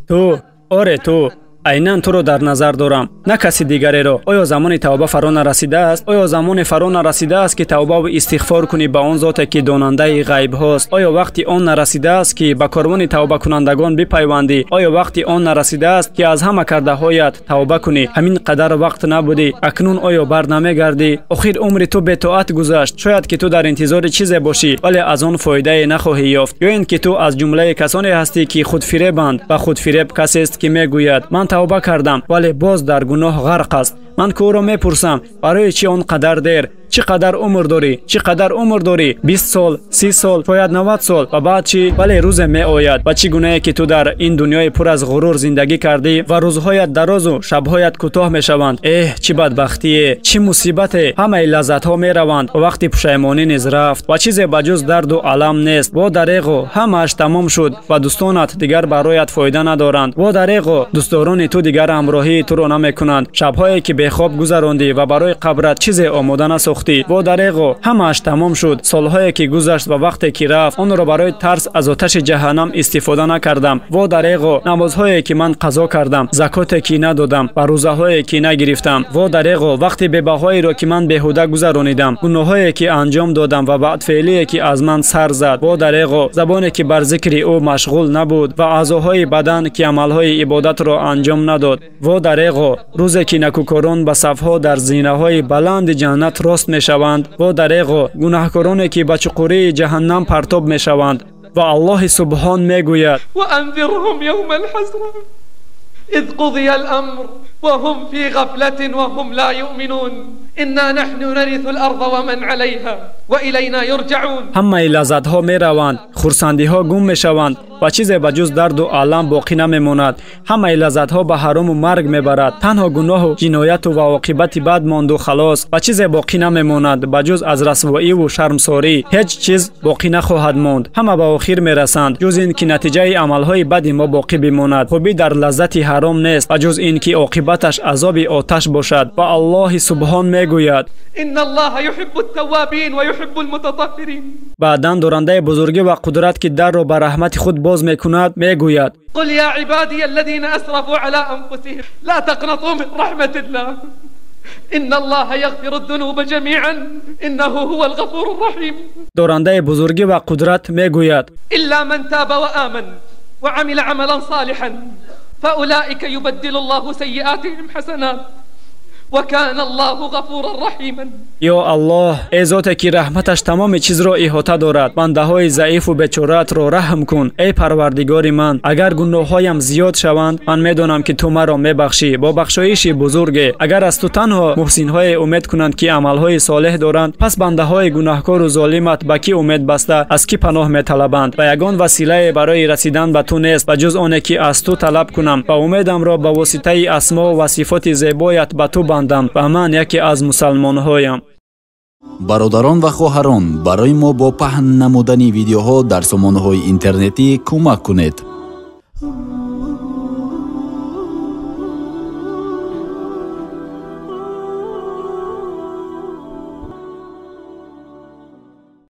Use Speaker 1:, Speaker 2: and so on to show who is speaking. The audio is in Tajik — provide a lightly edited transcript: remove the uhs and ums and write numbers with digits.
Speaker 1: Ту, оре ту, айнан туро дар назар дорам, на каси дигареро. Оё замони тавба фаро нарасидааст? Оё замоне фаро нарасидааст, ки тавбаву истиғфор кунӣ ба он зоте, ки донандаи ғайбҳост? Оё вақти он нарасидааст, ки ба корвони тавбакунандагон бипайвандӣ? Оё вақти он нарасидааст, ки аз ҳама кардаҳоят тавба кунӣ? Ҳамин қадар вақт набудӣ, акнун оё бар намегардӣ? Охир умри ту бетоат гузашт. Шояд ки ту дар интизори чизе бошӣ, вале аз он фоидае нахоҳӣ ёфт. Ё ин ки ту аз ҷумлаи касоне ҳастӣ, ки худфиребанд, ва худфиреб касест, ки мегӯяд: ман тавба кардам, вале боз дар гуноҳ ғарқ аст. Ман ки ӯро мепурсам: барои чӣ он қадар дер? Чӣ қадар умр дорӣ? Чӣ қадар умр дорӣ? 20 сол, 30 сол, шояд 90 сол. Ва баъд чӣ? Вале рӯзе меояд. Ва чӣ гунае ки ту дар ин дунёи пур аз ғурур зиндагӣ кардӣ ва рӯзҳоят дарозу шабҳоят кӯтоҳ мешаванд. Эҳ, чӣ бадбахтие, чӣ мусибате! Ҳамаи лаззатҳо мераванд ва вақти пушаймонӣ низ рафт ва чизе ба ҷуз дарду алам нест. Во дареғо, ҳамааш тамом шуд ва дӯстонат дигар бароят фоида надоранд. Во дареғо, дӯстдорони ту дигар ҳамроҳии туро намекунанд. Шабҳое ки бехоб гузарондӣ ва барои қабрат чизе омода насохтӣ. Во дареғо, ҳамааш тамом шуд. Солҳое ки гузашт ва вақте ки рафт, онро барои тарс аз оташи ҷаҳаннам истифода накардам. Во дареғо, намозҳое ки ман қазо кардам, закоте ки надодам ва рӯзаҳое ки нагирифтам. Во дареғо, вақти бебаҳоеро ки ман беҳуда гузаронидам, гуноҳҳое ки анҷом додам ва бадфеълие ки аз ман сар зад. Во дареғо, забоне ки бар зикри ӯ машғул набуд ва аъзоҳои бадан ки амалҳои ибодатро анҷом надод. Во дареғо, рӯзе ки накӯкорон ба сафҳо дар зинаҳои баланди ҷаннат рост мешаванд. Во дареғо, гунаҳкороне ки ба чуқурии ҷаҳаннам партоб мешаванд. Ва Аллоҳи субҳон мегӯяд:
Speaker 2: وأنذرهم يوم الحسرة إذ قضي الأمر وهم في غفلة وهم لا يؤمنون إنا نحن نرث الأرض ومن عليها وإلينا يرجعون.
Speaker 1: Ҳамаи лаззатҳо мераванд, хурсандиҳо гум мешаванд ва чизе ба ҷуз дарду алам боқӣ намемонад. Ҳамаи лаззатҳо ба ҳарому марг мебарад. Танҳо гуноҳу ҷинояту ва оқибати бад монду халос, ва чизе боқӣ намемонад ба ҷуз аз расвоиву шармсорӣ. Ҳеҷ чиз боқӣ нахоҳад монд. Ҳама ба охир мерасанд, ҷуз ин ки натиҷаи амалҳои бади мо боқӣ бимонад. Хубӣ дар лаззати ҳаром нест, ба ҷуз ин ки оқибаташ азоби оташ бошад. Ва Аллоҳи субҳон мегӯяд:
Speaker 2: إن الله يحب التوابين ويحب المتطهرين.
Speaker 1: Баъдан дорандаи бузургӣ ва қудрат, ки дарро ба раҳмати худ боз мекунад, мегӯяд:
Speaker 2: قل يا عبادي الذين أسرفوا على أنفسهم لا تقنطوا من رحمة الله إن الله يغفر الذنوب جميعا إنه هو الغفور الرحيم.
Speaker 1: Дорандаи бузургӣ ва қудрат мегӯяд:
Speaker 2: إلا من تاب وآمن وعمل عملا صالحا فأولئك يبدل الله سيئاتهم حسنات وكان الله غفورا رحيما.
Speaker 1: Ё Аллоҳ, эй зоте ки раҳматаш тамоми чизро иҳота дорад, бандаҳои заифу бечораатро раҳм кун. Эй Парвардигори ман, агар гуноҳҳоям зиёд шаванд, ман медонам, ки ту маро мебахшӣ бо бахшоиши бузурге. Агар аз ту танҳо муҳсинҳое умед кунанд, ки амалҳои солеҳ доранд, пас бандаҳои гунаҳкору золимат ба кӣ умед баста, аз кӣ паноҳ металабанд? Ва ягон василае барои расидан ба ту нест, ба ҷуз оне ки аз ту талаб кунам ва умедамро ба воситаи асмо ва сифоти зебоят ба ту бандам, ва ман яке аз мусалмонҳоям.
Speaker 3: Бародарон ва хоҳарон, барои мо бо паҳн намудани видеоҳо дар сомонаҳои интернетӣ кӯмак кунед.